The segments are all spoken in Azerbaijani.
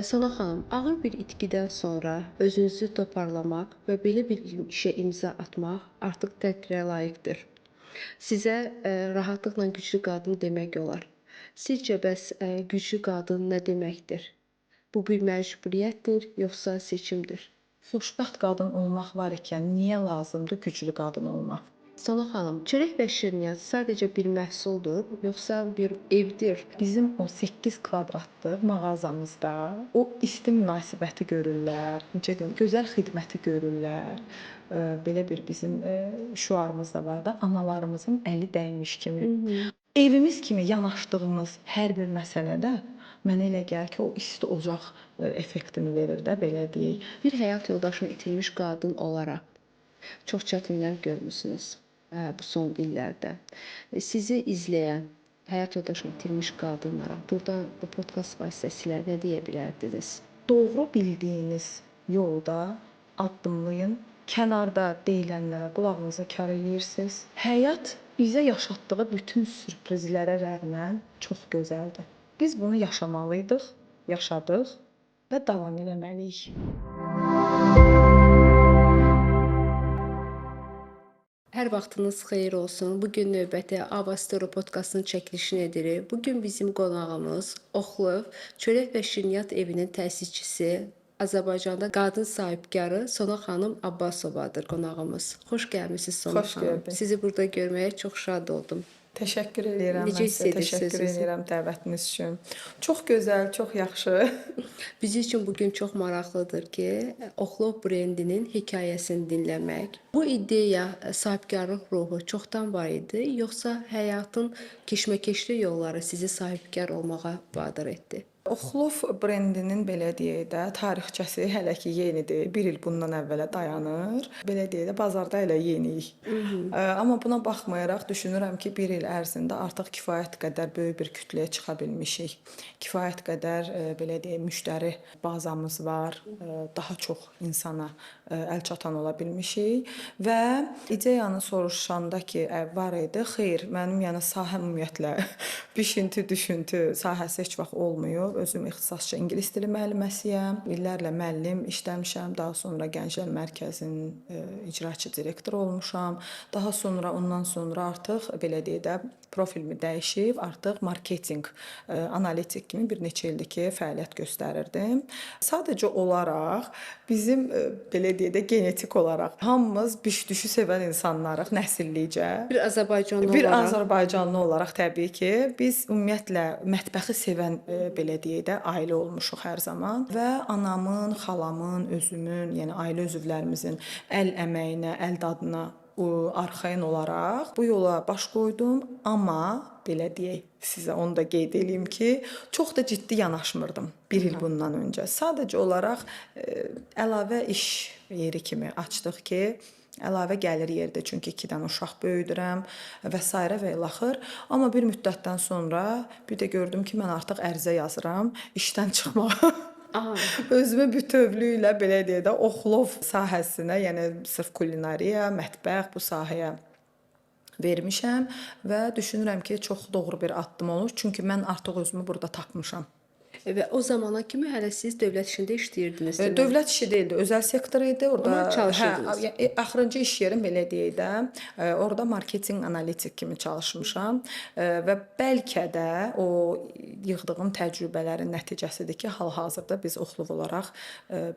Sona xanım, ağır bir itkidən sonra özünüzü toparlamaq və belə bir işə imza atmaq artıq təqdirə layiqdir. Sizə rahatlıqla güclü qadın demək olar. Sizcə bəs güclü qadın nə deməkdir? Bu bir məcburiyyətdir, yoxsa seçimdir? Xoşbəxt qadın olmaq var ikən niyə lazımdır güclü qadın olmaq? Sona xanım, çörək və şirniyyat sadəcə bir məhsuldur, yoxsa bir evdir? Bizim o 8 kvadratlıq mağazamızda o isti münasibəti görürlər, necə deyim, gözəl xidməti görürlər. Belə bir bizim şüarımız da var da, analarımızın əli dəymiş kimi. Evimiz kimi yanaşdığımız hər bir məsələdə mənə elə gəlir ki, o isti ocaq effektini verir də, belə deyək. Bir həyat yoldaşını itirmiş qadın olaraq çox çətinlər görmüsünüz bu son illərdə. Sizi izləyən həyat yoldaşını itirmiş qadınlara buradan bu podkast vasitəsilə nə deyə bilərdiniz? Doğru bildiyiniz yolda addımlayın. Kənarda deyilənlərə qulağınızı kar eləyirsiniz. Həyat bizə yaşatdığı bütün sürprizlərə rəğmən çox gözəldir. Biz bunu yaşamalıydıq, yaşadıq və davam eləməliyik. Hər vaxtınız xeyir olsun. Bu gün növbəti Ava Story podkastının çəkilişini edirik. Bu gün bizim qonağımız Oxlov Çörək və Şirniyyat evinin təsisçisi, Azərbaycanda qadın sahibkarı Sona xanım Abbasovadır qonağımız. Xoş gəlmisiniz Sona Xoş xanım. gördük. Sizi burada görməyə çox şad oldum. Təşəkkür eləyirəm. Necə Mən sizə hiss edirsiniz təşəkkür özünüzü? eləyirəm dəvətiniz üçün. Çox gözəl, çox yaxşı. Bizim üçün bu gün çox maraqlıdır ki, Oxlov brendinin hekayəsini dinləmək. Bu ideya, sahibkarlıq ruhu çoxdan var idi, yoxsa həyatın keşməkeşli yolları sizi sahibkar olmağa vadar etdi? Oxlov brendinin belə deyək də tarixçəsi hələ ki yenidir. Bir il bundan əvvələ dayanır. Belə deyək də bazarda hələ yeniyik. Amma buna baxmayaraq düşünürəm ki, bir il ərzində artıq kifayət qədər böyük bir kütləyə çıxa bilmişik. Kifayət qədər belə deyək müştəri bazamız var. Daha çox insana əl çatan ola bilmişik və ideyanı soruşanda ki, var idi. Xeyr, mənim yəni sahəm ümumiyyətlə bişinti, düşüntü sahəsi heç vaxt olmayıb. Özüm ixtisasca ingilis dili müəlliməsiyəm. İllərlə müəllim işləmişəm. Daha sonra Gənclər Mərkəzinin icraçı direktoru olmuşam. Daha sonra ondan sonra artıq belə deyək də profilimi dəyişib, artıq marketinq analitik kimi bir neçə ildir ki, fəaliyyət göstərirdim. Sadəcə olaraq bizim belə deyək də genetik olaraq hamımız biş-düşü sevən insanlarıq nəsillikcə. Bir azərbaycanlı Bir olaraq. azərbaycanlı olaraq təbii ki, biz ümumiyyətlə mətbəxi sevən belə deyək də ailə olmuşuq hər zaman və anamın, xalamın, özümün, yəni ailə üzvlərimizin əl əməyinə, əl dadına arxayın olaraq bu yola baş qoydum, amma belə deyək, sizə onu da qeyd eləyim ki, çox da ciddi yanaşmırdım bir il bundan öncə. Sadəcə olaraq əlavə iş yeri kimi açdıq ki, əlavə gəlir yerdə, çünki 2 dənə uşaq böyüdürəm və sairə və ilaxır. Amma bir müddətdən sonra bir də gördüm ki, mən artıq ərizə yazıram işdən çıxmağa. Özümü bütövlüklə belə deyək də Oxlov sahəsinə, yəni sırf kulinariya, mətbəx bu sahəyə vermişəm və düşünürəm ki, çox doğru bir addım olur. Çünki mən artıq özümü burada tapmışam. Və o zamana kimi hələ siz dövlət işində işləyirdiniz, deməli? Dövlət işi deyildi, özəl sektor idi. Orada Amma çalışırdınız. Hə, axırıncı iş yerim belə deyək də, orada marketinq analitik kimi çalışmışam və bəlkə də o yığdığım təcrübələrin nəticəsidir ki, hal-hazırda biz Oxlov olaraq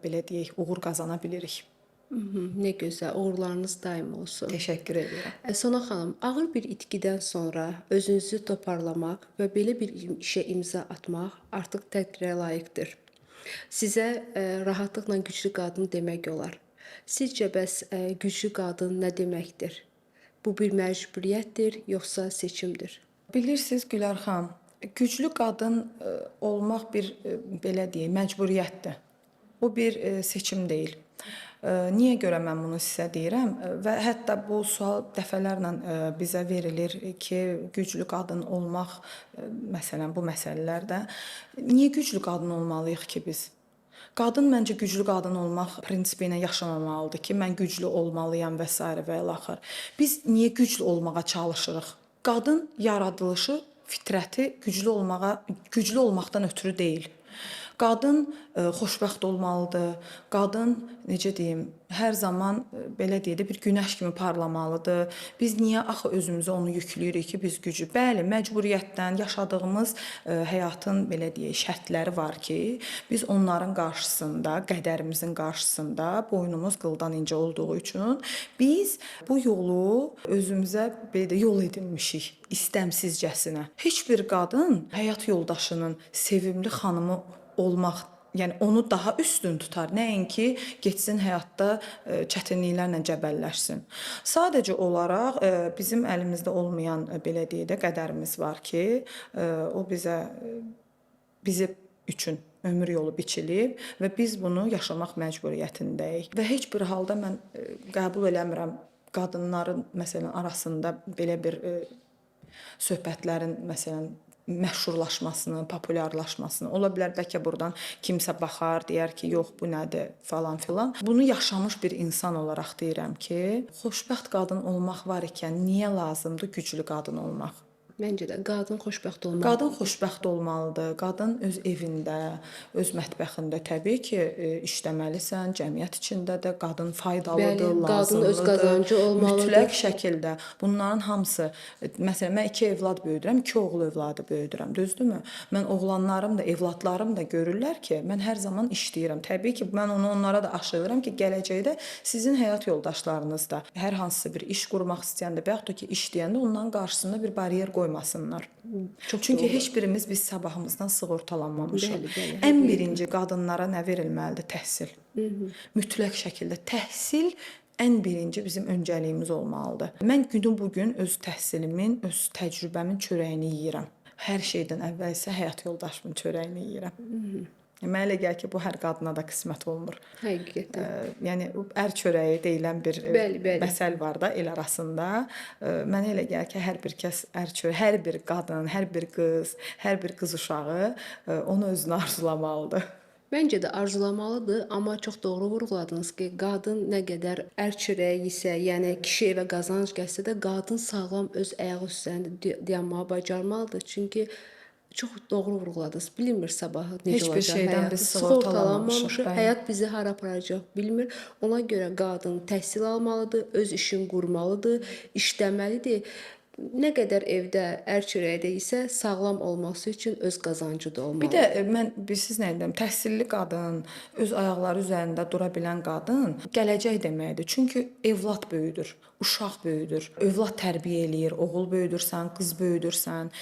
belə deyək, uğur qazana bilirik. Nə gözəl, uğurlarınız daim olsun. Təşəkkür edirəm. Sona xanım, ağır bir itkidən sonra özünüzü toparlamaq və belə bir işə imza atmaq artıq təqdirə layiqdir. Sizə rahatlıqla güclü qadın demək olar. Sizcə bəs güclü qadın nə deməkdir? Bu bir məcburiyyətdir, yoxsa seçimdir? Bilirsiniz Gülər xanım, güclü qadın olmaq bir belə deyək, məcburiyyətdir. O bir seçim deyil. Niyə görə mən bunu sizə deyirəm və hətta bu sual dəfələrlə bizə verilir ki, güclü qadın olmaq, məsələn, bu məsələlərdə niyə güclü qadın olmalıyıq ki biz? Qadın məncə güclü qadın olmaq prinsipi ilə yaşamamalıdır ki, mən güclü olmalıyam və sairə və ilaxır. Biz niyə güclü olmağa çalışırıq? Qadın yaradılışı, fitrəti güclü olmağa, güclü olmaqdan ötürü deyil. Qadın xoşbəxt olmalıdır. Qadın, necə deyim, hər zaman belə deyək də bir günəş kimi parlamalıdır. Biz niyə axı özümüzə onu yükləyirik ki, biz gücü? Bəli, məcburiyyətdən yaşadığımız həyatın belə deyək şərtləri var ki, biz onların qarşısında, qədərimizin qarşısında boynumuz qıldan incə olduğu üçün biz bu yolu özümüzə belə də yol edinmişik istəmsizcəsinə. Heç bir qadın həyat yoldaşının sevimli xanımı olmaq, yəni onu daha üstün tutar, nəinki getsin həyatda çətinliklərlə cəbəlləşsin. Sadəcə olaraq bizim əlimizdə olmayan belə deyək də qədərimiz var ki, o bizə bizi üçün ömür yolu biçilib və biz bunu yaşamaq məcburiyyətindəyik. Və heç bir halda mən qəbul eləmirəm qadınların məsələn arasında belə bir söhbətlərin məsələn məşhurlaşmasını, populyarlaşmasını. Ola bilər bəlkə burdan kimsə baxar, deyər ki, yox bu nədir falan filan. Bunu yaşamış bir insan olaraq deyirəm ki, xoşbəxt qadın olmaq var ikən niyə lazımdır güclü qadın olmaq? Məncə də qadın xoşbəxt olmalıdır. Qadın xoşbəxt olmalıdır. Qadın öz evində, öz mətbəxində təbii ki, işləməlisən, cəmiyyət içində də qadın faydalıdır, Bəli, qadın öz lazımlıdır. qazancı olmalıdır. Mütləq şəkildə bunların hamısı, məsələn, mən 2 evlad böyüdürəm, 2 oğul övladı böyüdürəm, düzdürmü? Mən oğlanlarım da, evladlarım da görürlər ki, mən hər zaman işləyirəm. Təbii ki, mən onu onlara da aşılayıram ki, gələcəkdə sizin həyat yoldaşlarınız da hər hansısa bir iş qurmaq istəyəndə və yaxud da ki, işləyəndə onların qarşısında bir baryer qoymasınlar. Çox Çünki doğru. heç birimiz biz sabahımızdan sığortalanmamışıq. Bəli, bəli, Ən birinci qadınlara nə verilməlidir? Təhsil. Mütləq şəkildə təhsil ən birinci bizim öncəliyimiz olmalıdır. Mən günü bu gün öz təhsilimin, öz təcrübəmin çörəyini yeyirəm. Hər şeydən əvvəl isə həyat yoldaşımın çörəyini yeyirəm. Mənə elə gəlir ki, bu hər qadına da qismət olmur. Həqiqətən. Yəni ər çörəyi deyilən bir Bəli, bəli. məsəl var da el arasında. Mənə elə gəlir ki, hər bir kəs ər çörəyi, hər bir qadın, hər bir qız, hər bir qız uşağı onu özünə arzulamalıdır. Məncə də arzulamalıdır, amma çox doğru vurğuladınız ki, qadın nə qədər ər çörəyi yesə, yəni kişi evə qazanc gəlsə də qadın sağlam öz ayağı üzərində dayanmağı bacarmalıdır. Çünki çox doğru vurğuladınız. Bilinmir sabahı necə Heç bir olacaq şeydən həyatı. biz sığortalanmamışıq, bəli. Həyat bizi hara aparacaq bilmir. Ona görə qadın təhsil almalıdır, öz işini qurmalıdır, işləməlidir. Nə qədər evdə ər çörəyi də isə sağlam olması üçün öz qazancı da olmalıdır. Bir də mən bilirsiniz nə deyirəm, təhsilli qadın, öz ayaqları üzərində dura bilən qadın gələcək deməkdir. Çünki evlad böyüdür, uşaq böyüdür, övlad tərbiyə eləyir, oğul böyüdürsən, qız böyüdürsən.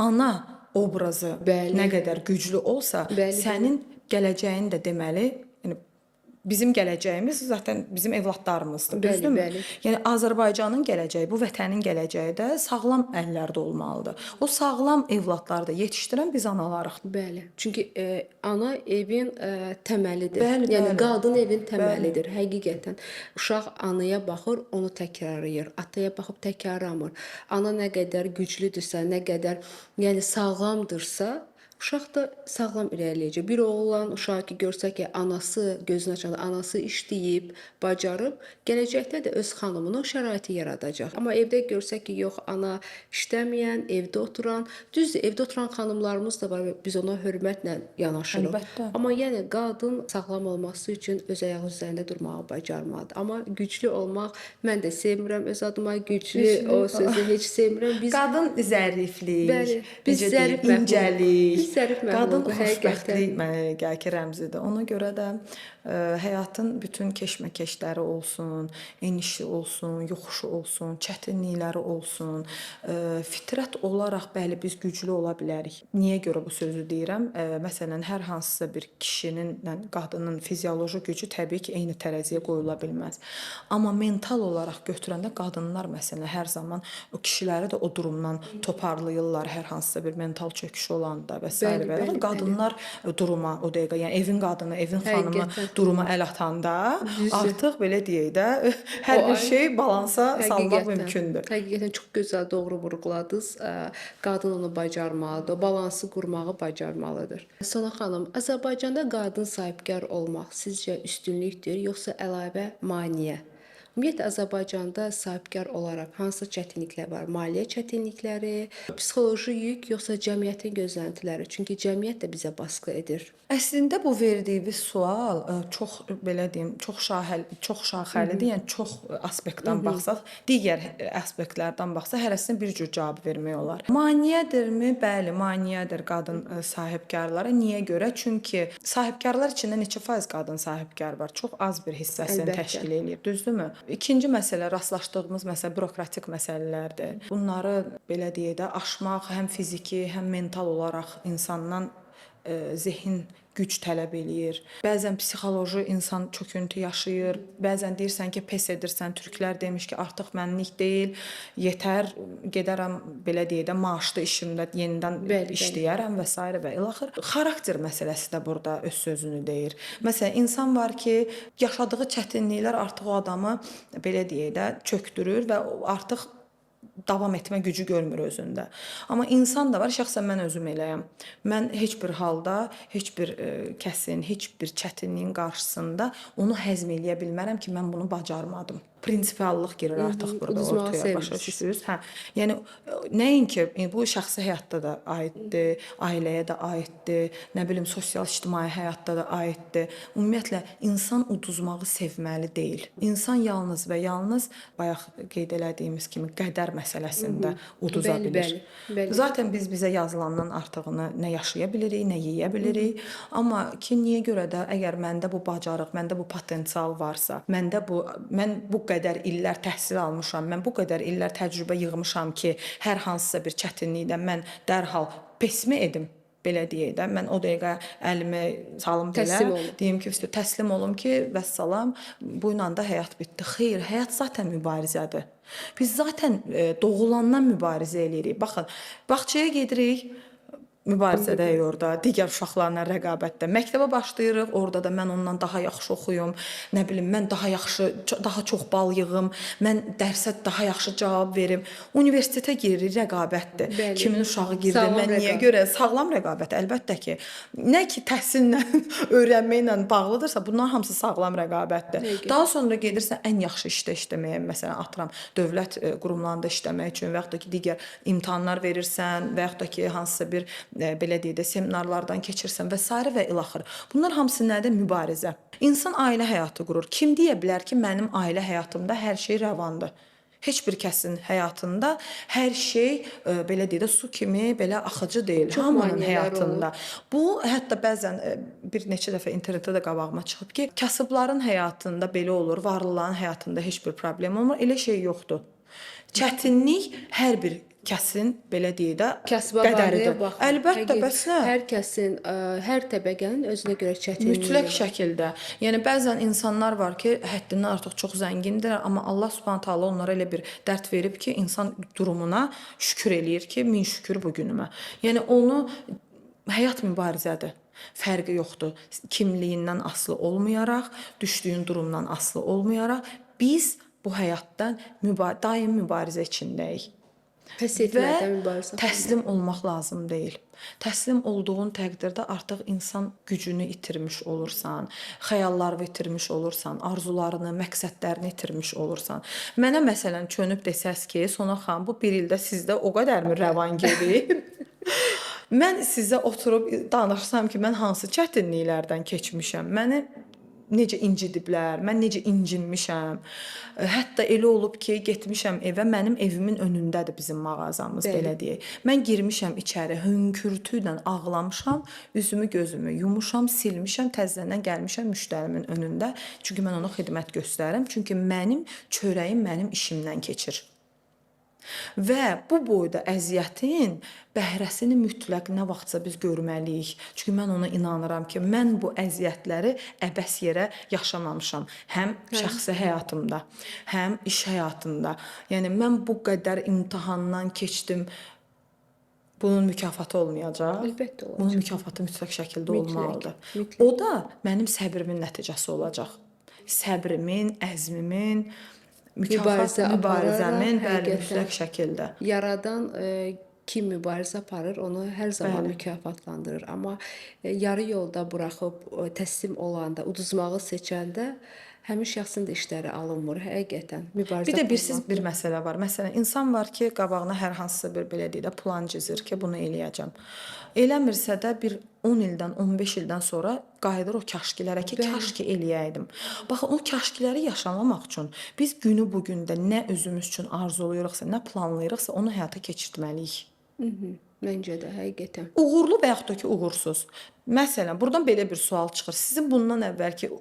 Ana obrazı Bəli. nə qədər güclü olsa, Bəli, sənin gələcəyin də deməli, yəni bizim gələcəyimiz zaten bizim evladlarımızdır, Bəli, düzdürmü? bəli. Yəni Azərbaycanın gələcəyi, bu vətənin gələcəyi də sağlam əllərdə olmalıdır. O sağlam evladları da yetişdirən biz analarıq. Bəli. Çünki ana evin təməlidir. Bəli, Yəni bəli. qadın evin təməlidir həqiqətən. Uşaq anaya baxır, onu təkrarlayır. Ataya baxıb təkrarlamır. Ana nə qədər güclüdürsə, nə qədər yəni sağlamdırsa, uşaq da sağlam irəliləyəcək. Bir oğlan uşağı ki görsə ki, anası gözünü açanda anası işləyib, bacarıb, gələcəkdə də öz xanımına o şəraiti yaradacaq. Amma evdə görsə ki, yox, ana işləməyən, evdə oturan, düzdür, evdə oturan xanımlarımız da var və biz ona hörmətlə yanaşırıq. Əlbəttə. Amma yəni qadın sağlam olması üçün öz ayağı üzərində durmağı bacarmalıdır. Amma güclü olmaq mən də sevmirəm öz adıma güclü, Güclü o sözü heç sevmirəm. Biz Qadın zəriflik, Bəli, biz necə deyim, zərif məxluq. incəlik, Biz zərif qadın məxluquq, həqiqətən. xoşbəxtlik mənə elə gəlir ki, rəmzidir. Ona görə də həyatın bütün keşməkeşləri olsun, enişi olsun, yoxuşu olsun, çətinlikləri olsun, fitrət olaraq bəli biz güclü ola bilərik. Niyə görə bu sözü deyirəm? Məsələn, hər hansısa bir kişinin, qadının fizioloji gücü təbii ki, eyni tərəziyə qoyula bilməz. Amma mental olaraq götürəndə qadınlar məsələn hər zaman o kişiləri də o durumdan toparlayırlar, hər hansısa bir mental çöküş olanda və sairə Bəli, və bəli, bəli. Qadınlar duruma o dəqiqə, yəni evin qadını, evin xanımı Həqiqətən. duruma əl atanda Düzdür. artıq belə deyək də hər O bir ay- şey balansa salmaq Həqiqətən. mümkündür. Həqiqətən çox gözəl doğru vurğuladınız. Qadın onu bacarmalıdır, o balansı qurmağı bacarmalıdır. Sona xanım, Azərbaycanda qadın sahibkar olmaq sizcə üstünlükdür, yoxsa əlavə maneə? Ümumiyyətlə Azərbaycanda sahibkar olaraq hansı çətinliklər var? Maliyyə çətinlikləri, psixoloji yük, yoxsa cəmiyyətin gözləntiləri? Çünki cəmiyyət də bizə baskı edir. Əslində bu verdiyiniz sual çox belə deyim, çox şahəli, çox şaxəlidir. Yəni çox aspektdən baxsaq, digər aspektlərdən baxsaq, hərəsinə bir cür cavab vermək olar. Maneədirmi? Bəli, maneədir qadın sahibkarlara. Niyə görə? Çünki sahibkarlar içində neçə faiz qadın sahibkar var? Çox az bir hissəsini təşkil eləyir, düzdürmü? İkinci məsələ rastlaşdığımız məsələ bürokratik məsələlərdir. Bunları belə deyək də aşmaq həm fiziki, həm mental olaraq insandan zehin güc tələb eləyir. Bəzən psixoloji insan çöküntü yaşayır. Bəzən deyirsən ki, pes edirsən. Türklər demiş ki, artıq mənlik deyil, yetər, gedərəm belə deyək də maaşlı işimdə yenidən işləyərəm və sairə və ilaxır. Xarakter məsələsi də burada öz sözünü deyir. Məsələn, insan var ki, yaşadığı çətinliklər artıq o adamı belə deyək də çökdürür və artıq davam etmə gücü görmür özündə. Amma insan da var, şəxsən mən özüm eləyəm. Mən heç bir halda, heç bir kəsin, heç bir çətinliyin qarşısında onu həzm eləyə bilmərəm ki, mən bunu bacarmadım. Prinsipiallıq girir artıq burada ortaya, başa düşürsünüz? Hə. Yəni nəinki bu şəxsi həyatda da aiddir, ailəyə də aiddir, nə bilim sosial ictimai həyatda da aiddir. Ümumiyyətlə insan uduzmağı sevməli deyil. İnsan yalnız və yalnız bayaq qeyd elədiyimiz kimi qədər məsələsində uduza bilir. Bəli, bəli. Zaten biz bizə yazılandan artığını nə yaşaya bilirik, nə yeyə bilirik. Amma ki niyə görə də əgər məndə bu bacarıq, məndə bu potensial varsa, məndə bu mən bu qədər illər təhsil almışam, mən bu qədər illər təcrübə yığmışam ki, hər hansısa bir çətinlikdən mən dərhal pesmi edim, belə deyək də, mən o dəqiqə əlimi salım belə, deyim ki, təslim olum ki, vəssalam, bu ilə də həyat bitdi. Xeyr, həyat zaten mübarizədir. Biz zaten doğulandan mübarizə eləyirik. Baxın, bağçaya gedirik, mübarizədəyik orada, digər uşaqlarla rəqabətdə. Məktəbə başlayırıq, orada da mən ondan daha yaxşı oxuyum, nə bilim, mən daha yaxşı, daha çox bal yığım, mən dərsə daha yaxşı cavab verim. Universitetə giririk, rəqabətdir. Bəli. Kimin uşağı girdi, Sağlam mən niyə rəqabət. görə? Sağlam rəqabət, əlbəttə ki. Nə ki təhsillə, öyrənməklə bağlıdırsa, bunların hamısı sağlam rəqabətdir. Həqiqət. Daha sonra gedirsən ən yaxşı işdə işləməyə, məsələn, atıram, dövlət qurumlarında işləmək üçün və yaxud da ki, digər imtahanlar verirsən və yaxud da ki, hansısa bir belə deyək də seminarlardan keçirsən və sairə və ilaxır. Bunlar hamısı nədir? Mübarizə. İnsan ailə həyatı qurur. Kim deyə bilər ki, mənim ailə həyatımda hər şey rəvandır? Heç bir kəsin həyatında hər şey belə deyək də su kimi belə axıcı deyil. Çox Hamının maneələr həyatında. olur. Bu hətta bəzən bir neçə dəfə internetdə də qabağıma çıxıb ki, kasıbların həyatında belə olur, varlıların həyatında heç bir problem olmur. Elə şey yoxdur. Çətinlik hər bir kəsin belə deyək də Kasıba qədəridir. varlıya baxmır. Əlbəttə, bəs nə? Hər kəsin, hər təbəqənin özünə görə çətinliyi Mütləq var. şəkildə. Yəni bəzən insanlar var ki, həddindən artıq çox zəngindirlər, amma Allah Subhanahu taala onlara elə bir dərd verib ki, insan durumuna şükür eləyir ki, min şükür bu günümə. Yəni onu həyat mübarizədir. Fərqi yoxdur. Kimliyindən asılı olmayaraq, düşdüyün durumdan asılı olmayaraq biz bu həyatdan daim mübarizə içindəyik. Pəs Və etmədən mübarizə təslim olmaq lazım deyil. Təslim olduğun təqdirdə artıq insan gücünü itirmiş olursan, xəyallarını itirmiş olursan, arzularını, məqsədlərini itirmiş olursan. Mənə məsələn çönüb desəz ki, Sona xanım, bu bir ildə sizdə o qədərmi rəvan gedib? Mən sizə oturub danışsam ki, mən hansı çətinliklərdən keçmişəm, məni necə incidiblər, mən necə incinmişəm. Hətta elə olub ki, getmişəm evə, mənim evimin önündədir bizim mağazamız, Bəli. belə deyək. Mən girmişəm içəri, hönkürtü ilə ağlamışam, üzümü gözümü yumuşam, silmişəm, təzədən gəlmişəm müştərimin önündə. Çünki mən ona xidmət göstərirəm, çünki mənim çörəyim mənim işimdən keçir. Və bu boyda əziyyətin bəhrəsini mütləq nə vaxtsa biz görməliyik. Çünki mən ona inanıram ki, mən bu əziyyətləri əbəs yerə yaşamamışam. Həm şəxsi həyatımda, həm iş həyatımda. Yəni mən bu qədər imtahandan keçdim. Bunun mükafatı olmayacaq. Əlbəttə olacaq. Bunun mükafatı mütləq şəkildə Mütləq, olmalıdır. mütləq. O da mənim səbrimin nəticəsi olacaq. Səbrimin, əzmimin, mükafat, Mübarizə mübarizəmin, apararaq, bəli, həqiqətən. mütləq şəkildə. Yaradan kim mübarizə aparır, onu hər zaman Bəli. mükafatlandırır. Amma yarı yolda buraxıb təslim olanda, uduzmağı seçəndə Həmin şəxsin də işləri alınmır. Həqiqətən mübarizə Bir də birsiz aparmaq. bir məsələ var. Məsələn, insan var ki, qabağına hər hansısa bir belə deyək də plan cizir ki, bunu eləyəcəm. Eləmirsə də bir 10 ildən, 15 ildən sonra qayıdır o kaşkilərə ki, kaş ki eləyəydim. Baxın, o kaşkiləri yaşamamaq üçün biz günü bu gündə nə özümüz üçün arzulayırıqsa, nə planlayırıqsa, onu həyata keçirtməliyik. Məncə də həqiqətən. Uğurlu və yaxud da ki, uğursuz. Məsələn, burdan belə bir sual çıxır. Sizin bundan əvvəlki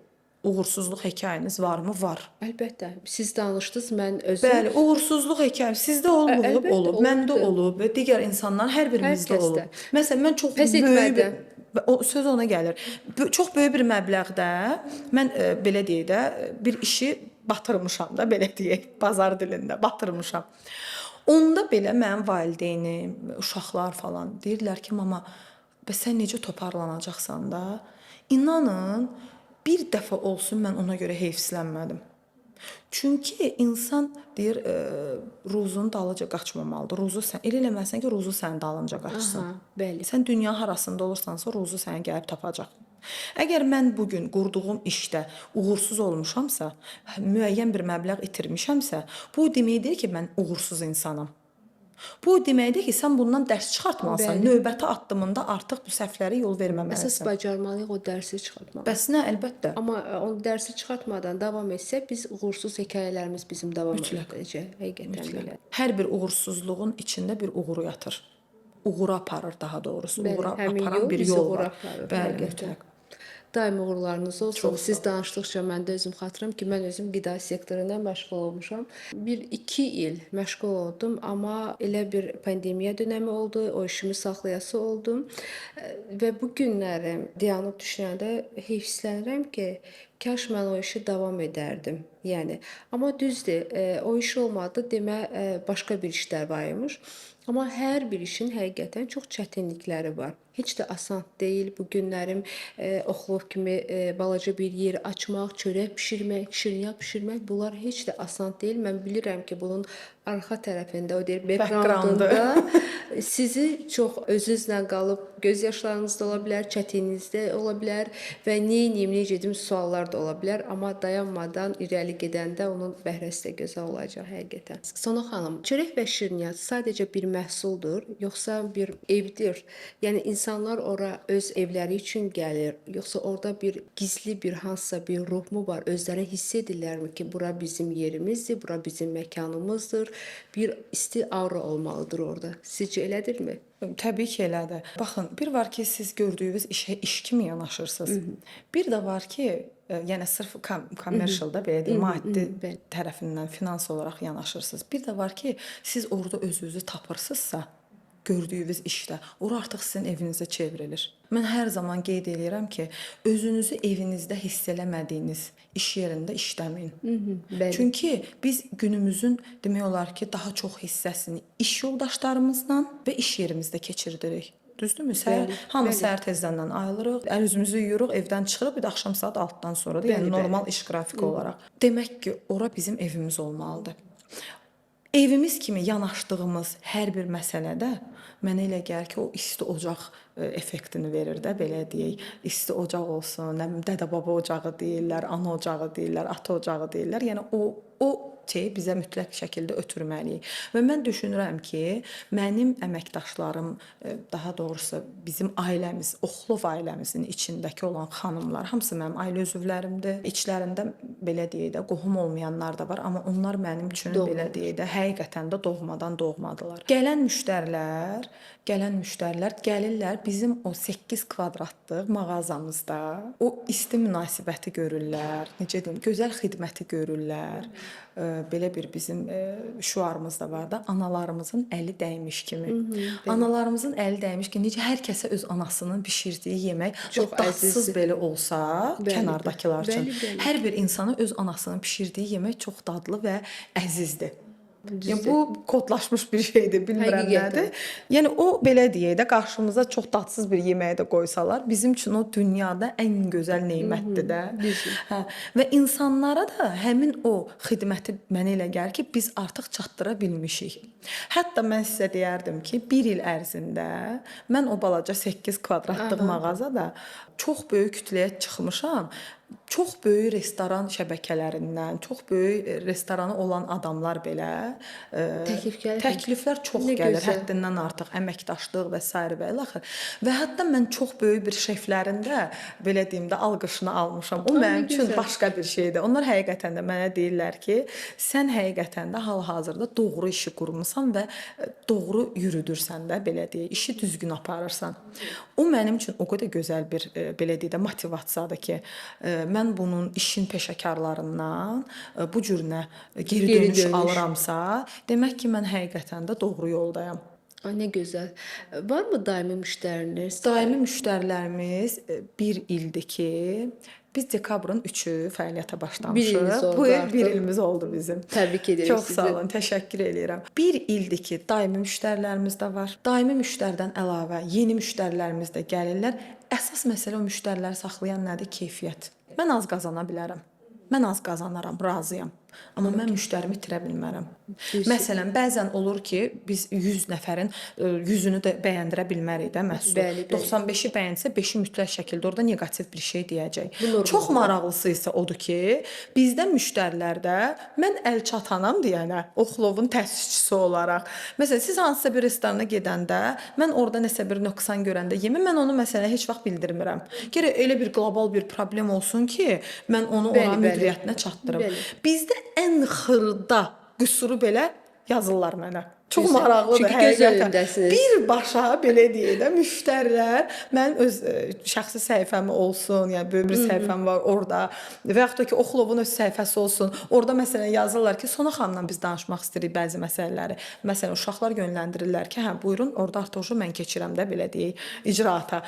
uğursuzluq hekayəniz varmı? Var. Əlbəttə, siz danışdınız, mən özüm Bəli, uğursuzluq hekayəsi sizdə olmayıb, Əlbəttə, olub, məndə olubdur. olub və digər insanların hər birimizdə Hər kəsdə. olub. Məsələn, mən çox Pəs böyük etmədən. bir o söz ona gəlir. Çox böyük bir məbləğdə mən belə deyək də bir işi batırmışam da, belə deyək, bazar dilində batırmışam. Onda belə mənim valideynim, uşaqlar falan deyirdilər ki, mama, bəs sən necə toparlanacaqsan da? İnanın, bir dəfə olsun mən ona görə heyfsilənmədim. Çünki insan deyir, ruzunun dalınca qaçmamalıdır. Ruzu sən elə eləməlisən ki, ruzu sənin dalınca qaçsın. Aha, bəli. Sən dünya harasında olursansa, ruzu səni gəlib tapacaq. Əgər mən bu gün qurduğum işdə uğursuz olmuşamsa, müəyyən bir məbləğ itirmişəmsə, bu deməkdir ki, mən uğursuz insanam. Bu deməkdir ki, sən bundan dərs çıxartmalısan. Bəli. Növbəti addımında artıq bu səhvlərə yol verməməlisən. Əsas bacarmalıyıq o dərsi çıxartmağı. Bəs nə, əlbəttə. Amma o dərsi çıxartmadan davam etsək, biz uğursuz hekayələrimiz bizim davam edəcək. Həqiqətən belə. Hər bir uğursuzluğun içində bir uğuru yatır. Uğura aparır daha doğrusu. Bəli, Uğura həmin aparan yol bir bizi yol uğura var. aparır, Bəli, həqiqətən. mütləq. Daim uğurlarınız olsun. Siz danışdıqca mən də özüm xatırlayıram ki, mən özüm qida sektoru ilə məşğul olmuşam. 1-2 il məşğul oldum, amma elə bir pandemiya dönəmi oldu, o işimi saxlayası oldum. Və bu günləri dayanıb düşünəndə heyfslənirəm ki, kaş mən o işi davam edərdim. Yəni, amma düzdür, o iş olmadı, demə başqa bir işlər var imiş. Amma hər bir işin həqiqətən çox çətinlikləri var. Heç də asan deyil bu günlərim Oxlov kimi balaca bir yer açmaq, çörək bişirmək, şirniyyat bişirmək, bunlar heç də asan deyil. Mən bilirəm ki, bunun arxa tərəfində, o deyir, backgroundunda sizi çox özünüzlə qalıb göz yaşlarınız da ola bilər, çətinliyiniz də ola bilər və neyniyim, necə edim suallar da ola bilər, amma dayanmadan irəli gedəndə onun bəhrəsi də gözəl olacaq həqiqətən. Sona xanım, çörək və şirniyyat sadəcə bir məhsuldur, yoxsa bir evdir? Yəni insanlar ora öz evləri üçün gəlir, yoxsa orada bir gizli bir hansısa bir ruh mu var? Özləri hiss edirlərmi ki, bura bizim yerimizdir, bura bizim məkanımızdır? Bir isti aura olmalıdır orada. Sizcə elədirmi? Təbii ki, elədir. Baxın, bir var ki, siz gördüyünüz işə iş kimi yanaşırsınız. Bir də var ki, yəni sırf commercial-da belə deyim, maddi tərəfindən finans olaraq yanaşırsınız. Bir də var ki, siz orada özünüzü tapırsınızsa, gördüyünüz işdə, ora artıq sizin evinizə çevrilir. Mən hər zaman qeyd eləyirəm ki, özünüzü evinizdə hiss eləmədiyiniz iş yerində işləməyin. Bəli. Çünki biz günümüzün demək olar ki, daha çox hissəsini iş yoldaşlarımızla və iş yerimizdə keçirdirik. Düzdürmü? Səhər, hamı səhər tezdən ayılırıq, əl üzümüzü yuyuruq, evdən çıxırıq, bir də axşam saat 6-dan sonra da, yəni normal iş qrafiki olaraq. Demək ki, ora bizim evimiz olmalıdır. Evimiz kimi yanaşdığımız hər bir məsələdə mənə elə gəlir ki, o isti ocaq effektini verir də, belə deyək. İsti ocaq olsun, nə bilim, dədə-baba ocağı deyirlər, ana ocağı deyirlər, ata ocağı deyirlər. Yəni o şeyi bizə mütləq şəkildə ötürməliyik. Və mən düşünürəm ki, mənim əməkdaşlarım, daha doğrusu bizim ailəmiz, Oxlov ailəmizin içindəki olan xanımlar, hamısı mənim ailə üzvlərimdir. İçlərində belə deyək də, qohum olmayanlar da var, amma onlar mənim üçün belə deyək də, həqiqətən də doğmadan doğmadılar. Gələn müştərilər gəlirlər bizim o 8 kvadratlıq mağazamızda o isti münasibəti görürlər, necə deyim, gözəl xidməti görürlər. Belə bir bizim şüarımız da var da, analarımızın əli dəymiş kimi. Analarımızın əli dəymiş ki, necə hər kəsə öz anasının bişirdiyi yemək çox dadsız belə olsa, kənardakılar üçün. Hər bir insana öz anasının bişirdiyi yemək çox dadlı və əzizdir. Yəni bu kodlaşmış bir şeydir, bilmirəm nədir. Yəni o belə deyək də, qarşımıza çox dadsız bir yeməyi də qoysalar, bizim üçün o dünyada ən gözəl nemətdir də. Hə, və insanlara da həmin o xidməti mənə elə gəlir ki, biz artıq çatdıra bilmişik. Hətta mən sizə deyərdim ki, bir il ərzində mən o balaca 8 kvadratlıq mağazada çox böyük kütləyə çıxmışam. Çox böyük restoran şəbəkələrindən, çox böyük restoranı olan adamlar belə Təklif gəlir. Təkliflər çox Nə gəlir, gözəl. həddindən artıq əməkdaşlıq və sairə və ilaxır. Və hətta mən çox böyük bir şeflərin də belə deyim də alqışını almışam. O Ay, nə mənim üçün gözəl. başqa bir şeydir. Onlar həqiqətən də mənə deyirlər ki, sən həqiqətən də hal-hazırda doğru işi qurmusan və doğru yürüdürsən də, belə deyək, işi düzgün aparırsan. O mənim üçün o qədər gözəl bir belə deyək də motivasiyadır ki, mən bunun işin peşəkarlarından bu cür nə geri Geri dönüş dönüş. alıramsa, demək ki, mən həqiqətən də doğru yoldayam. Ay, nə gözəl. Varmı daimi müştəriniz? Daimi müştərilərimiz bir ildir ki, biz dekabrın 3-ü fəaliyyətə Bir başlamışıq. iliniz oldu Bu il artıq. bir ilimiz oldu bizim. Təbrik edirik Çox sizi. sağ olun, təşəkkür eləyirəm. Bir ildir ki, daimi müştərilərimiz də var. Daimi müştəridən əlavə yeni müştərilərimiz də gəlirlər. Əsas məsələ o müştəriləri saxlayan nədir? Keyfiyyət. Mən az qazana bilərəm. Mən az qazanaram, razıyam. Amma mən müştərimi itirə bilmərəm. Düzdür. Məsələn, bəzən olur ki, biz 100 nəfərin 100-ünü də bəyəndirə bilmərik də məhsul. Bəli, bəli. 95-i bəyənsə, 5-i mütləq şəkildə orada neqativ bir şey deyəcək. Bu normaldır. Çox maraqlısı isə odur ki, bizdə müştərilərdə mən əl çatanam deyənə, Oxlovun təsisçisi olaraq. Məsələn, siz hansısa bir restorana gedəndə, mən orada nəsə bir nöqsan görəndə yemə, mən onu məsələn heç vaxt bildirmirəm. Gərək elə bir qlobal bir problem olsun ki, mən onu Bəli, oranın bəli. müdiriyyətinə çatdırım. Bəli. Bizdə ən xırda qüsuru belə yazırlar mənə. Çox Gözəl. maraqlıdır Çünki göz həqiqətən. önündəsiniz. Birbaşa belə deyək də müştərilər mənim öz şəxsi səhifəm olsun, yəni böyük bir səhifəm var orada və yaxud da ki Oxlovun öz səhifəsi olsun. Orada məsələn yazırlar ki, Sona xanımla biz danışmaq istəyirik bəzi məsələləri. Məsələn uşaqlar yönləndirirlər ki, hə buyurun, orada artıq mən keçirəm də belə deyək icraata.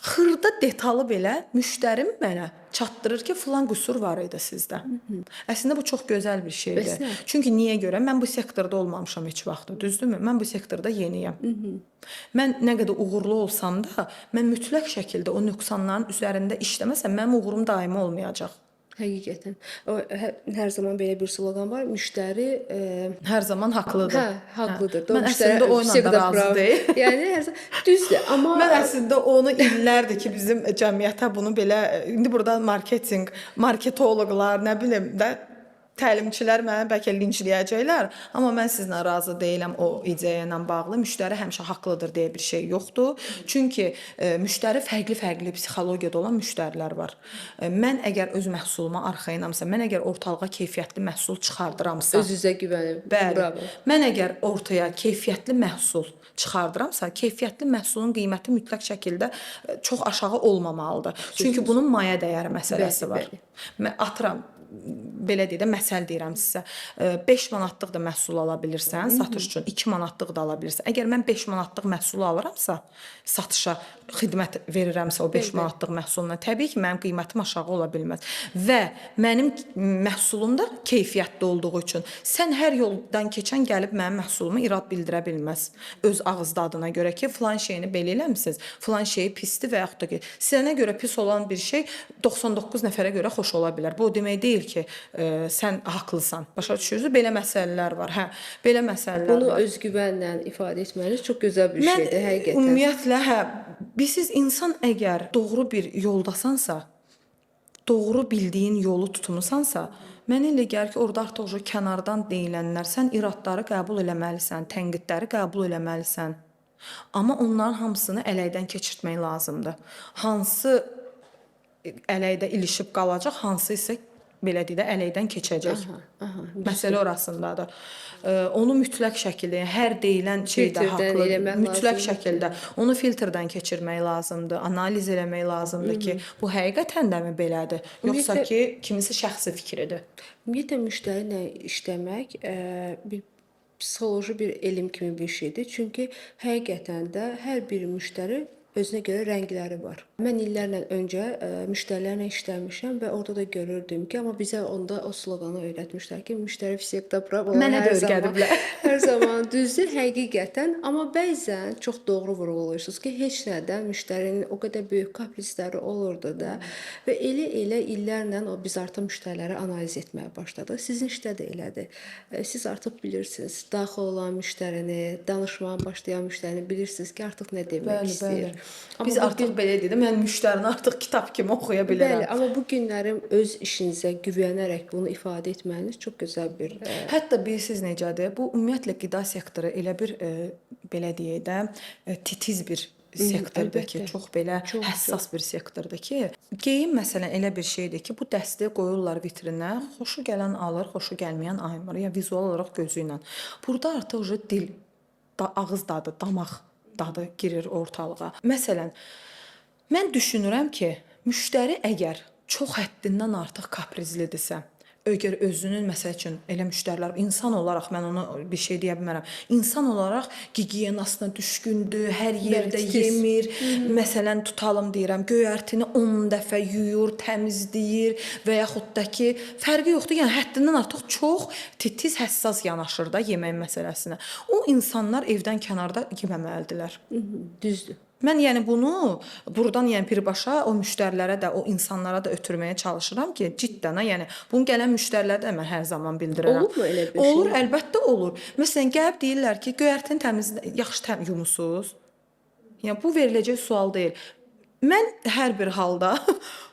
Xırda detalı belə müştərim mənə çatdırır ki, filan qüsur var idi sizdə. Əslində bu çox gözəl bir şeydir. Bəs nə? Çünki niyə görə? Mən bu sektorda olmamışam heç vaxt, düzdürmü? Mən bu sektorda yeniyəm. Mən nə qədər uğurlu olsam da, mən mütləq şəkildə o nöqsanların üzərində işləməsəm, mənim uğurum daimi olmayacaq. Həqiqətən. O hər zaman belə bir sloqan var. Müştəri Hər zaman haqlıdır. hə, haqlıdır. Mən əslində o ilə də razı deyiləm. Yəni hər zaman düzdür, amma Mən əslində onu illərdir ki, bizim cəmiyyətə bunu belə indi burada marketinq, marketoloqlar, nə bilim də təlimçilər məni bəlkə linçləyəcəklər, amma mən sizinlə razı deyiləm o ideya ilə bağlı. Müştəri həmişə haqlıdır deyə bir şey yoxdur. Çünki müştəri fərqli-fərqli psixologiyada olan müştərilər var. Mən əgər öz məhsuluma arxayınamsa, mən əgər ortalığa keyfiyyətli məhsul çıxardıramsa, öz-üzə güvənib. Bəli. Bravo. Mən əgər ortaya keyfiyyətli məhsul çıxardıramsa, keyfiyyətli məhsulun qiyməti mütləq şəkildə çox aşağı olmamalıdır. Çünki bunun maya dəyəri məsələsi Bəli, var. bəli. Mən atıram belə deyək də məsəl deyirəm sizə. 5 manatlıq da məhsul ala bilirsən satış üçün, 2 manatlıq da ala bilirsən. Əgər mən 5 manatlıq məhsulu alıramsa, satışa xidmət verirəmsə o 5 Bəli, bəli. manatlıq məhsulla, təbii ki, mənim qiymətim aşağı ola bilməz. Və mənim məhsulum da keyfiyyətli olduğu üçün sən hər yoldan keçən gəlib mənim məhsuluma irad bildirə bilməz. Öz ağız dadına görə ki, filan şeyini belə eləmisiniz, filan şeyi pisdir və yaxud da ki, sənə görə pis olan bir şey 99 nəfərə görə xoş ola bilər. Bu o demək deyil ki, sən haqlısan. Başa düşürsünüz? Belə məsələlər var. Hə, belə məsələlər Bunu var. özgüvənlə ifadə etməniz çox gözəl bir Mən şeydir həqiqətən. ümumiyyətlə hə, bilirsiniz insan əgər doğru bir yoldasansa, doğru bildiyin yolu tutmusansa, mənə elə gəlir ki, orada artıq o kənardan deyilənlər, sən iradları qəbul eləməlisən, tənqidləri qəbul eləməlisən. Amma onların hamısını ələkdən keçirtmək lazımdır. Hansı ələkdə ilişib qalacaq, hansı isə belə deyək də ələkdən keçəcək. Aha, aha. Məsələ orasındadır. Onu mütləq şəkildə, yəni hər deyilən şeydə Filtrdən haqlı, eləmək mütləq lazımdır. şəkildə onu filtrdən keçirmək lazımdır, analiz eləmək lazımdır ki, bu həqiqətən də mi belədir, yoxsa Ümumiyyətlə ki, kiminsə şəxsi fikridir. Ümumiyyətlə müştəri ilə işləmək bir psixoloji bir elm kimi bir şeydir. Çünki həqiqətən də hər bir müştəri özünə görə rəngləri var. Mən illərlə öncə müştərilərlə işləmişəm və orada da görürdüm ki, amma bizə onda o sloqanı öyrətmişlər ki, müştəri всегда прав olan Mənə də hər zaman, öyrədiblər. hər zaman düzdür həqiqətən, amma bəzən çox doğru vurğulayırsınız ki, heç nədən müştərinin o qədər böyük kaprisləri olurdu da və elə-elə illərlə o biz artıq müştəriləri analiz etməyə başladıq. Sizin işdə də elədir. Siz artıq bilirsiniz, daxil olan müştərini, danışmağa başlayan müştərini bilirsiniz ki, artıq nə demək Bəli, istəyir. bəli. Amma Biz bu artıq bir belə deyək də, mənim Mən müştərini artıq kitab kimi oxuya bilirəm. Bəli, amma bu günlərim öz işinizə güvənərək bunu ifadə etməyiniz çox gözəl bir Hətta bilirsiniz necədir? Bu ümumiyyətlə qida sektoru elə bir belə deyək də, titiz bir sektordur ki, çox belə həssas bir sektordur ki, geyim məsələn elə bir şeydir ki, bu dəsti qoyurlar vitrinə, xoşu gələn alır, xoşu gəlməyən aymır, yəni vizual olaraq gözü ilə. Burada artıq уже dil, ağız dadı, damaq dadı girir ortalığa. Məsələn, mən düşünürəm ki, müştəri əgər çox həddindən artıq kaprizlidirsə, əgər özünün, məsəl üçün, elə müştərilər, insan olaraq mən ona bir şey deyə bilmərəm. İnsan olaraq gigiyenasına düşkündür, hər yerdə yemir. Məsələn, tutalım deyirəm, göyərtini 10 dəfə yuyur, təmizləyir və yaxud da ki, fərqi yoxdur. Yəni həddindən artıq çox titiz, həssas yanaşır da yemək məsələsinə. O insanlar evdən kənarda yeməməlidirlər. Düzdür. Mən yəni bunu burdan yəni birbaşa o müştərilərə də, o insanlara da ötürməyə çalışıram ki, cidden, yəni bunu gələn müştərilərə də mən hər zaman bildirirəm. Olurmu elə bir şey? Olur, əlbəttə olur. Məsələn, gəlib deyirlər ki, göyərtini təmiz, yaxşı yumusunuz. Yəni bu veriləcək sual deyil. Mən hər bir halda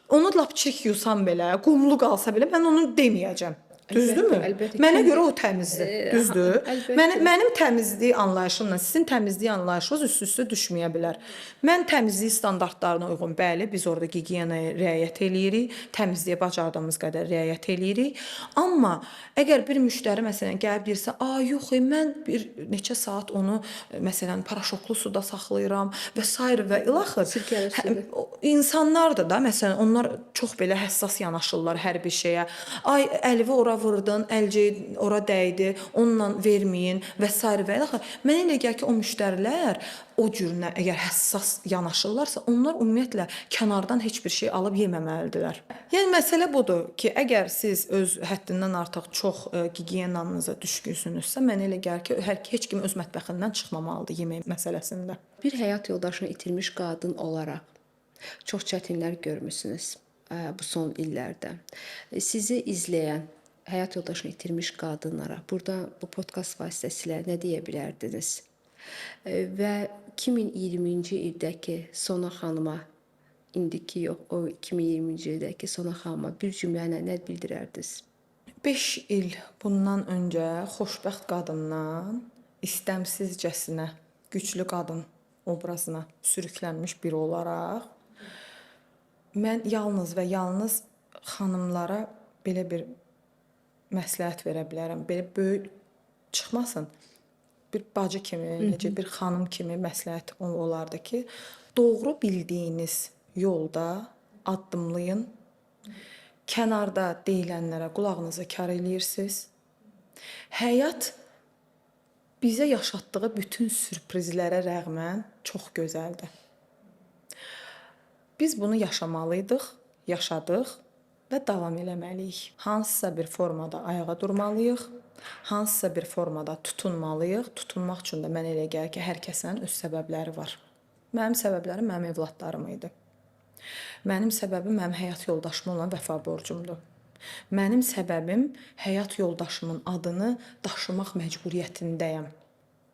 onu lap çirk yusam belə, qumlu qalsa belə mən onu deməyəcəm. Düzdürmü? Əlbəttə. Mənə görə o təmizdir. Düzdür? Mənim təmizlik anlayışımla sizin təmizlik anlayışınız üst-üstə düşməyə bilər. Mən təmizlik standartlarına uyğun, bəli, biz orada gigiyenaya riayət eləyirik, təmizliyə bacardığımız qədər riayət eləyirik. Amma əgər bir müştəri məsələn gəlib deyirsə, "A, yox, mən bir neçə saat onu məsələn paraşoklu suda saxlayıram" və sair və ilaxır. Sirkəli suda. İnsanlar da məsələn onlar çox belə həssas yanaşırlar hər bir şeyə. Ay, əlivi ora vurdun, əlcəyi ora dəydi, onunla verməyin və sair və ilaxır. Mənə elə gəlir ki, o müştərilər o cürünə əgər həssas yanaşırlarsa, onlar ümumiyyətlə kənardan heç bir şey alıb yeməməlidirlər. Yəni məsələ budur ki, əgər siz öz həddindən artıq çox gigiyenanıza düşkünsünüzsə, mənə elə gəlir ki, heç kim öz mətbəxindən çıxmamalıdır yemək məsələsində. Bir həyat yoldaşını itirmiş qadın olaraq çox çətinlər görmüsünüz bu son illərdə. Sizi izləyən həyat yoldaşını itirmiş qadınlara burada bu podkast vasitəsilə nə deyə bilərdiniz? Və 2020-ci ildəki Sona xanıma, indiki yox, o 2020-ci ildəki Sona xanıma bir cümlə ilə nə bildirərdiniz? 5 il bundan öncə xoşbəxt qadından istəmsizcəsinə güclü qadın obrazına sürüklənmiş biri olaraq mən yalnız və yalnız xanımlara belə bir məsləhət verə bilərəm. Belə böyük çıxmasın. Bir bacı kimi, necə bir xanım kimi məsləhət olardı ki, doğru bildiyiniz yolda addımlayın. Kənarda deyilənlərə qulağınızı kar eləyirsiniz. Həyat bizə yaşatdığı bütün sürprizlərə rəğmən çox gözəldir. Biz bunu yaşamalıydıq, yaşadıq və davam eləməliyik. Hansısa bir formada ayağa durmalıyıq, hansısa bir formada tutunmalıyıq. Tutunmaq üçün də mənə elə gəlir ki, hər kəsin öz səbəbləri var. Mənim səbəblərim mənim evladlarım idi. Mənim səbəbim mənim həyat yoldaşıma olan vəfa borcumdur. Mənim səbəbim həyat yoldaşımın adını daşımaq məcburiyyətindəyəm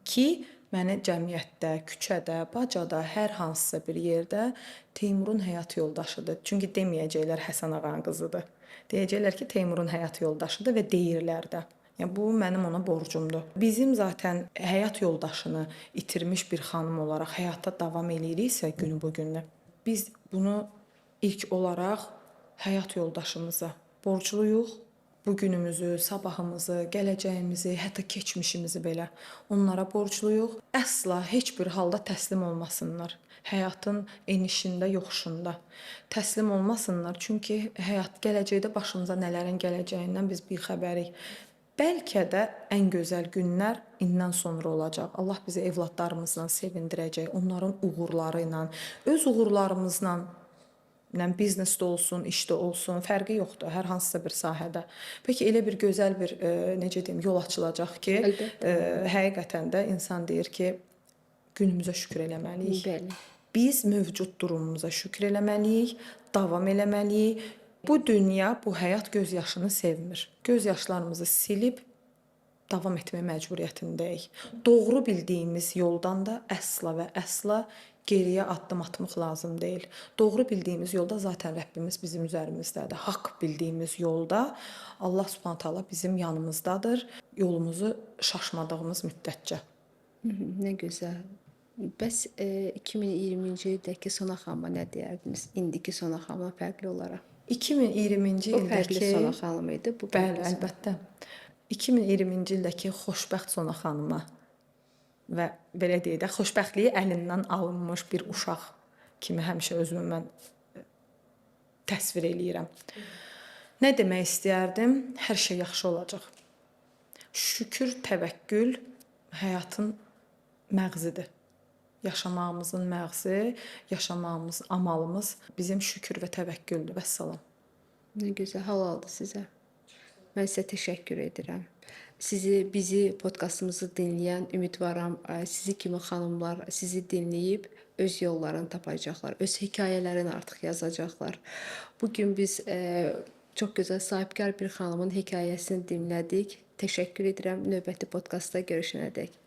ki, məni cəmiyyətdə, küçədə, bacada, hər hansısa bir yerdə Teymurun həyat yoldaşıdır. Çünki deməyəcəklər Həsən ağanın qızıdır. Deyəcəklər ki, Teymurun həyat yoldaşıdır və deyirlər də. Yəni bu mənim ona borcumdur. Bizim zaten həyat yoldaşını itirmiş bir xanım olaraq həyata davam eləyiriksə günü bu gündə, biz bunu ilk olaraq həyat yoldaşımıza borcluyuq. Bugünümüzü, sabahımızı, gələcəyimizi, hətta keçmişimizi belə onlara borcluyuq. Əsla heç bir halda təslim olmasınlar. Həyatın enişində, yoxuşunda təslim olmasınlar. Çünki həyat gələcəkdə başımıza nələrin gələcəyindən biz bixəbərik. Bəlkə də ən gözəl günlər indən sonra olacaq. Allah bizi evladlarımızla sevindirəcək, onların uğurları ilə, öz uğurlarımızla, biznesdə olsun, işdə olsun, fərqi yoxdur hər hansısa bir sahədə. Peki elə bir gözəl bir necə deyim, yol açılacaq ki, həqiqətən də insan deyir ki, günümüzə şükür eləməliyik. Bəli. Biz mövcud durumumuza şükür eləməliyik, davam eləməliyik. Bu dünya, bu həyat göz yaşını sevmir. Göz yaşlarımızı silib davam etmək məcburiyyətindəyik. Doğru bildiyimiz yoldan da əsla və əsla Geriyə addım atmaq lazım deyil. Doğru bildiyimiz yolda zaten Rəbbimiz bizim üzərimizdədir. Haqq bildiyimiz yolda Allah Subhanahu taala bizim yanımızdadır. Yolumuzu şaşmadığımız müddətcə. Nə gözəl. Bəs 2020-ci ildəki Sona xanıma nə deyərdiniz? İndiki Sona xanıma fərqli olaraq. 2020-ci O fərqli ildəki Sona xanım idi, bu Bəli, fərqli Sona. əlbəttə. 2020-ci ildəki xoşbəxt Sona xanıma və belə deyək də, xoşbəxtliyi əlindən alınmış bir uşaq kimi həmişə özümü mən təsvir eləyirəm. Nə demək istəyərdim? Hər şey yaxşı olacaq. Şükür, təvəkkül həyatın məğzidir. Yaşamağımızın məğzi, yaşamağımız, amalımız bizim şükür və təvəkküldür. Vəssalam. Nə gözəl, halaldır sizə. Mən sizə təşəkkür edirəm. Sizi, bizi, podkastımızı dinləyən ümidvaram, sizi kimi xanımlar sizi dinləyib öz yollarını tapacaqlar, öz hekayələrini artıq yazacaqlar. Bu gün biz çox gözəl sahibkar bir xanımın hekayəsini dinlədik. Təşəkkür edirəm. Növbəti podkastda görüşənədək.